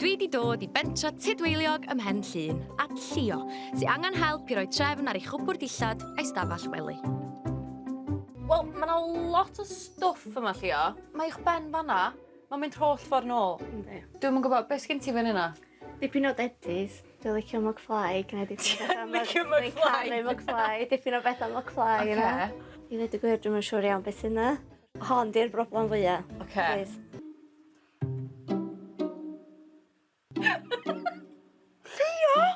Dwi 'di dod i bentra Tudweiliog ym Mhen Llŷn at Llio, sy angen help i roi trefn ar ei chwpwrdd dillad a'i stafell wely. Wel, mae 'na lot o stwff yma, Llio. Mae uwch ben fan'na. Mae'n mynd holl ffordd nôl. Yndi. Dwi'm yn gwybod, be' sgin ti fan yna? Dipyn o dedis. Dwi'n licio McFly, gynna i dipyn o betha Licio McFly? Dwi'n caru McFly, dipyn o betha McFly yna. Oce. I ddweud y gwir dwi'm yn siŵr iawn beth sy 'na. Hon 'di'r broblem fwya. Oce. Plîs. Llio!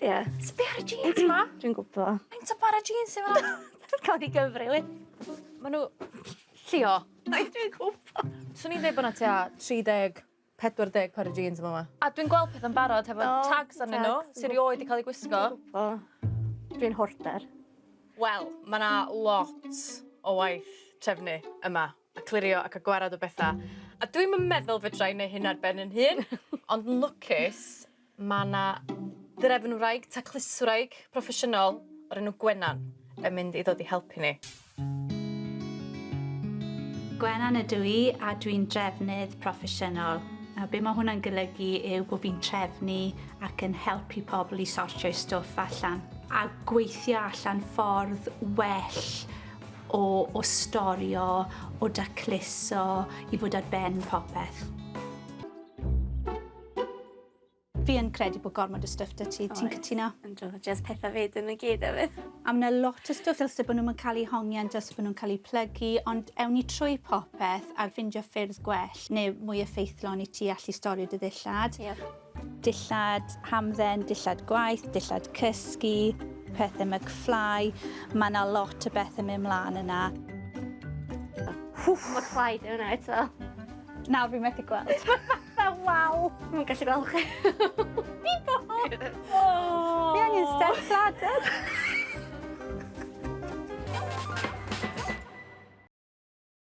Ie. Sbia ar y jeans 'ma. Dwi'n gwbo. Faint o bara jeans sy fan 'na? Ca'l di gyfri wi. Ma' nhw... Llio. Ai dwi'n gwbo. Swn i'n deud bo' 'na tua 30, 40 par o jeans yn fa' 'ma. A dwi'n gweld petha'n barod hefo tags arnyn nhw sy rioed 'di cael eu gwisgo. Dwi'n gwbo. Dwi'n hoarder. Wel, ma' 'na lot o waith trefnu yma. A clirio ac a gwarad o betha. A dwi'm yn meddwl fedra i neu' hyn ar ben 'yn hun, ond yn lwcus ma' 'na drefnwraig, tacluswraig proffesiynol o'r enw Gwenan yn mynd i ddod i helpu ni. Gwenan ydw i a dwi'n drefnydd proffesiynol. A be mae hwnna'n golygu yw bod fi'n trefnu ac yn helpu pobl i sortio'u stwff allan a gweithio allan ffordd well o o storio, o dacluso, i fod ar ben popeth. Fi yn credu bod gormod o stwff 'da ti, ti'n cytuno? Yndw, jyst petha fi 'dyn nhw gyd efyd. A ma' 'na lot o stwff dylse bod nhw'm yn cael eu hongian, dylse bod nhw'n cael eu plygu, ond ewn ni trwy popeth a ffindio ffyrdd gwell neu mwy effeithlon i ti allu storio dy ddillad. Ie. Dillad hamdden, dillad gwaith, dillad cysgu, pethe McFly, mae 'na lot o bethe mynd mlaen yna. McFly 'di hwnna eto. Nawr fi methu gweld. Mae fatha wal. Dwi'm yn gallu gweld chi. Fi angen step ladder.